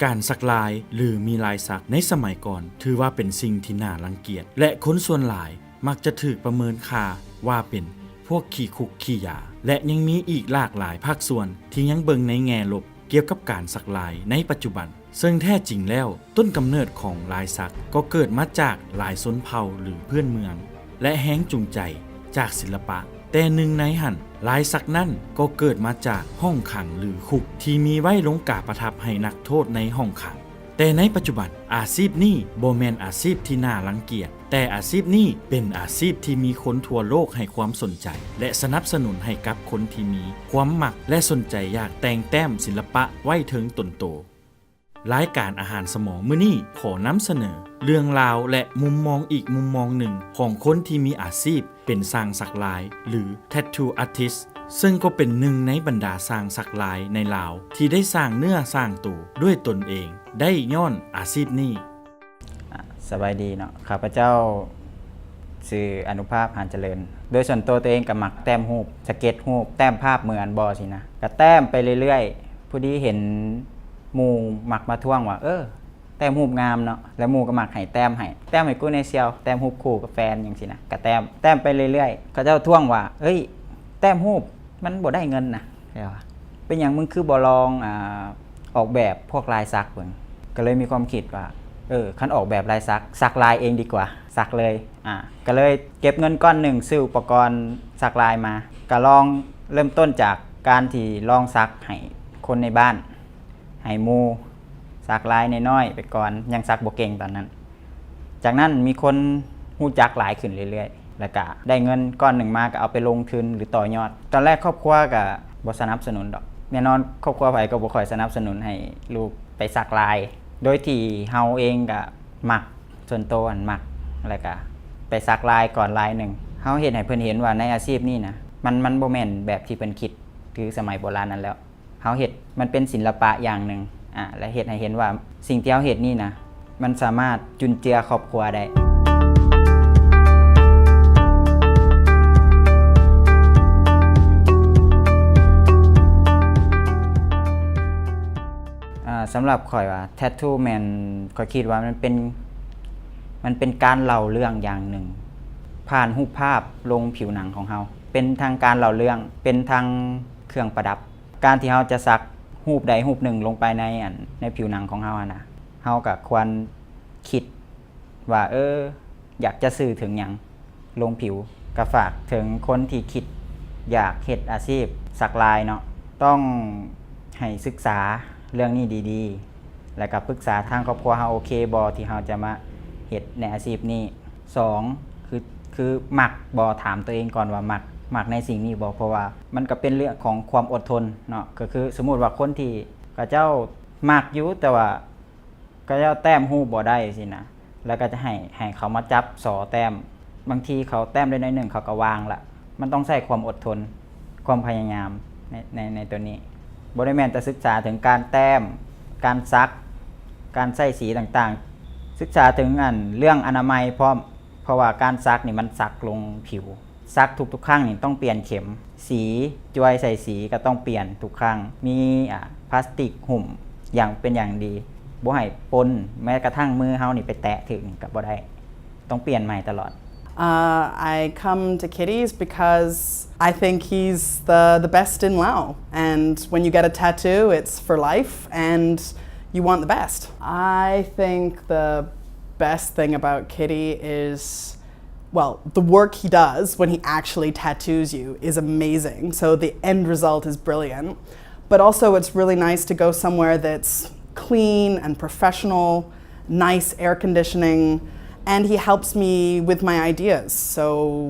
ການສັກລາຍ ຫຼື ມີລາຍສັກໃນສະໄໝກ່ອນ ຖືວ່າເປັນສິ່ງທີ່ໜ້າລັງກຽດ ແລະ ຄົນສ່ວນຫຼາຍມັກຈະຖືກປະເມີນຄ່າວ່າເປັນພວກຂີ້ຄຸກຂີ້ຢາ ແລະ ຍັງມີອີກຫຼາກຫຼາຍພາກສ່ວນທີ່ຍັງເບິ່ງໃນແງ່ລົບກ່ຽວກັບການສັກລາຍໃນປັດຈຸບັນ. ເຊິ່ງແທ້ຈິງແລ້ວ ຕົ້ນກຳເນີດຂອງລາຍສັກກໍເກີດມາຈາກຫຼາຍຊົນເຜົ່າ ຫຼື ພື້ນເມືອງ ແລະ ແຮງຈູງໃຈຈາກສິລະປະ. ແຕ່ໜຶ່ງໃນຫັ້ນ ລາຍສັກນັ້ນກໍເກີດມາຈາກຫ້ອງຂັງ ຫຼື ຄຸກ ທີ່ມີໄວ້ລົງກາປະທັບໃຫ້ນັກໂທດໃນຫ້ອງຂັງ. ແຕ່ໃນປັດຈຸບັນ ອາຊີບນີ້ບໍ່ແມ່ນອາຊີບທີ່ໜ້າລັງກຽດ, ແຕ່ອາຊີບນີ້ເປັນອາຊີບທີ່ມີຄົນທົ່ວໂລກໃຫ້ຄວາມສົນໃຈ ແລະ ສະໜັບສະໜູນໃຫ້ກັບຄົນທີ່ມີຄວາມມັກ ແລະ ສົນໃຈຢາກແຕ່ງແຕ້ມສິລະປະໄວ້ເທິງຕົນໂຕ. ລາຍການອາຫານສະໝອງມື້ນີ້ຂໍນຳສະເໜີເລື່ອງລາວ ແລະ ມຸມມອງອີກມຸມມອງໜຶ່ງຂອງຄົນທີ່ມີອາຊີບເປັນຊ່າງສັກລາຍ ຫຼື Tattoo Artist, ເຊິ່ງກໍເປັນໜຶ່ງໃນບັນດາຊ່າງສັກລາຍໃນລາວທີ່ໄດ້ສ້າງເນື້ອສ້າງໂຕດ້ວຍຕົນເອງໄດ້ຍ້ອນອາຊີບນີ້. ອາ ສະບາຍດີເນາະ, ຂ້າພະເຈົ້າຊື່ອະນຸພາບ ຫານຈະເລີນ. ໂດຍສ່ວນຕົວ ຕົວເອງກໍມັກແຕ້ມຮູບ, ສະເກັດຮູບ, ແຕ້ມພາບເໝືອນບໍ່ຊີ້ນະ, ກໍແຕ້ມໄປເລື້ອຍໆ. ພໍດີເຫັນໝູ່ມັກມາທ້ວງວ່າ ເອີ ແຕ້ມຮູບງາມເນາະ, ແລ້ວໝູ່ກໍມັກໃຫ້ແຕ້ມໃຫ້, ແຕ້ມໃຫ້ກູແດ່ສ່ຽວ, ແຕ້ມຮູບຄູ່ກັບແຟນຫຍັງຊີ້ນະ, ກໍແຕ້ມ, ແຕ້ມໄປເລື້ອຍໆ. ເຂົາເຈົ້າທ້ວງວ່າ ເອີຍ ແຕ້ມຮູບມັນບໍ່ໄດ້ເງິນນະ, ເປັນຫຍັງມຶງຄືບໍ່ລອງ ອາ ອອກແບບພວກລາຍສັກເບິ່ງ? ກໍເລີຍມີຄວາມຄິດວ່າ ເອີ ຄັນອອກແບບລາຍສັກ, ສັກລາຍເອງດີກວ່າ, ສັກເລີຍ. ອາ ກໍເລີຍເກັບເງິນກ້ອນໜຶ່ງ ຊື້ອຸປະກອນສັກລາຍມາ, ກໍລອງເລີ່ມຕົ້ນຈາກການທີ່ລອງສັກໃຫ້ຄົນໃນບ້ານ, ໃຫ້ໝູ່, ສັກລາຍນ້ອຍໆໄປກ່ອນ, ຍັງສັກບໍ່ເກັ່ງຕອນນັ້ນ. ຈາກນັ້ນມີຄົນຮູ້ຈັກຫຼາຍຂຶ້ນເລື້ອຍໆ ແລ້ວກະໄດ້ເງິນກ້ອນໜຶ່ງມາ ກໍເອົາໄປລົງທຶນ ຫຼື ຕໍ່ຍອດ. ຕອນແລກຄອບຄົວກໍບໍ່ສະໜັບສະໜູນດອກ, ແນ່ນອນຄອບຄົວໃຜກໍບໍ່ຄ່ອຍສະໜັບສະໜູນໃຫ້ລູກໄປສັກລາຍ, ໂດຍທີ່ເຮົາເອງກໍມັກ, ສ່ວນໂຕຫັ້ນມັກ, ແລ້ວກະໄປສັກລາຍກ່ອນລາຍໜຶ່ງ. ເຮົາເຮັດໃຫ້ເພິ່ນເຫັນວ່າໃນອາຊີບນີ້ນະ ມັນ, ມັນບໍ່ແມ່ນແບບທີ່ເພິ່ນຄິດ ຄືສະໄໝໂບລານນັ້ນແລ້ວ. ເຮົາເຮັດມັນເປັນສິລະປະຢ່າງໜຶ່ງ ອາ ແລະ ເຮັດໃຫ້ເຫັນວ່າສິ່ງທີ່ເຮົາເຮັດນີ້ນະ ມັນສາມາດຈຸນເຈືອຄອບຄົວໄດ້. ອາ ສຳລັບຂ້ອຍວ່າ Tattoo ແມ່ນ ຂ້ອຍຄິດວ່າມັນເປັນ, ມັນເປັນການເລົ່າເລື່ອງຢ່າງໜຶ່ງ ຜ່ານຮູບພາບລົງຜິວໜັງຂອງເຮົາ, ເປັນທັງການເລົ່າເລື່ອງ, ເປັນທັງເຄື່ອງປະດັບ. ການທີ່ເຮົາຈະສັກຮູບໃດຮູບໜຶ່ງລົງໄປໃນ ອັນ ໃນຜິວໜັງຂອງເຮົາຫັ້ນນະ, ເຮົາກໍຄວນຄິດວ່າ ເອີ ຢາກຈະສື່ເຖິງຫຍັງລົງຜິວ. ກໍຝາກເຖິງຄົນທີ່ຄິດຢາກເຮັດອາຊີບສັກລາຍເນາະ, ຕ້ອງໃຫ້ສຶກສາເລື່ອງນີ້ດີໆ ແລ້ວກໍປຶກສາທາງຄອບຄົວເຮົາໂອເຄບໍ່ ທີ່ເຮົາຈະມາເຮັດໃນອາຊີບນີ້. ສອງ ຄື ຄືມັກບໍ່? ຖາມຕົວເອງກ່ອນວ່າມັກ, ມັກໃນສິ່ງນີ້ບໍ່? ເພາະວ່າມັນກໍເປັນເລື່ອງຂອງຄວາມອົດທົນເນາະ, ກໍຄືສົມມຸດວ່າຄົນທີ່ເຂົາເຈົ້າມັກຢູ່ ແຕ່ວ່າເຂົາເຈົ້າແຕ້ມຮູບບໍ່ໄດ້ຊີ້ນະ, ແລ້ວກໍຈະໃຫ້ ໃຫ້ເຂົາມາຈັບສໍແຕ້ມ, ບາງທີເຂົາແຕ້ມໄດ້ໜ້ອຍໜຶ່ງ ເຂົາກໍວາງລະ. ມັນຕ້ອງໃຊ້ຄວາມອົດທົນ, ຄວາມພະຍາຍາມໃນ ໃນ ໃນຕົວນີ້. ບໍ່ໄດ້ແມ່ນແຕ່ສຶກສາເຖິງການແຕ້ມ, ການສັກ, ການໃຊ້ສີຕ່າງໆ, ສຶກສາເຖິງ ອັນ ເລື່ອງອະນາໄມພ້ອມ. ເພາະວ່າການສັກນີ້ມັນສັກລົງຜິວ, ສັກທຸກໆຄັ້ງນີ້ຕ້ອງປ່ຽນເຂັມ, ສີຈວຍໃສ່ສີກໍຕ້ອງປ່ຽນທຸກຄັ້ງ, ມີ ອາ ພລາສຕິກຫຸ້ມຢ່າງເປັນຢ່າງດີ, ບໍ່ໃຫ້ປົນ, ແມ້ກະທັ່ງມືເຮົານີ້ໄປແຕະຖືກນີ້ກໍບໍ່ໄດ້, ຕ້ອງປ່ຽນໃໝ່ຕະຫຼອດ. Uh, I come to Kitty's because I think he's the, the best in Lao. And when you get a tattoo, it's for life, and you want the best. I think the best thing about Kitty is, well, the work he does when he actually tattoos you is amazing. So the end result is brilliant. But also, it's really nice to go somewhere that's clean and professional, nice air conditioning, and he helps me with my ideas. So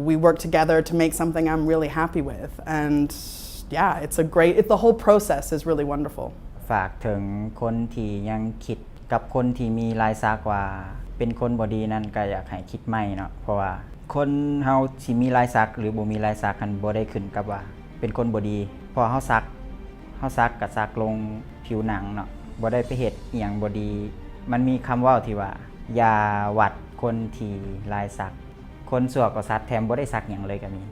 we work together to make something I'm really happy with. And yeah, it's a great, it, the whole process is really wonderful. ຝາກເຖິງຄົນທີ່ຍັງຄິດ ກັບຄົນທີ່ມີລາຍສັກວ່າເປັນຄົນບໍ່ດີນັ້ນ ກໍຢາກໃຫ້ຄິດໃໝ່ເນາະ, ເພາະວ່າຄົນເຮົາຊິມີລາຍສັກ ຫຼື ບໍ່ມີລາຍສັກຫັ້ນ ບໍ່ໄດ້ຂຶ້ນກັບວ່າເປັນຄົນບໍ່ດີ, ເພາະເຮົາສັກ, ເຮົາສັກກໍສັກລົງຜິວໜັງເນາະ, ບໍ່ໄດ້ໄປເຮັດອີ່ຫຍັງບໍ່ດີ. ມັນມີຄຳເວົ້າທີ່ວ່າ ຢ່າວັດຄົນທີ່ລາຍສັກ, ຄົນຊົ່ວກໍສັກ ແຖມບໍ່ໄດ້ສັກຫຍັງເລີຍກໍມີ.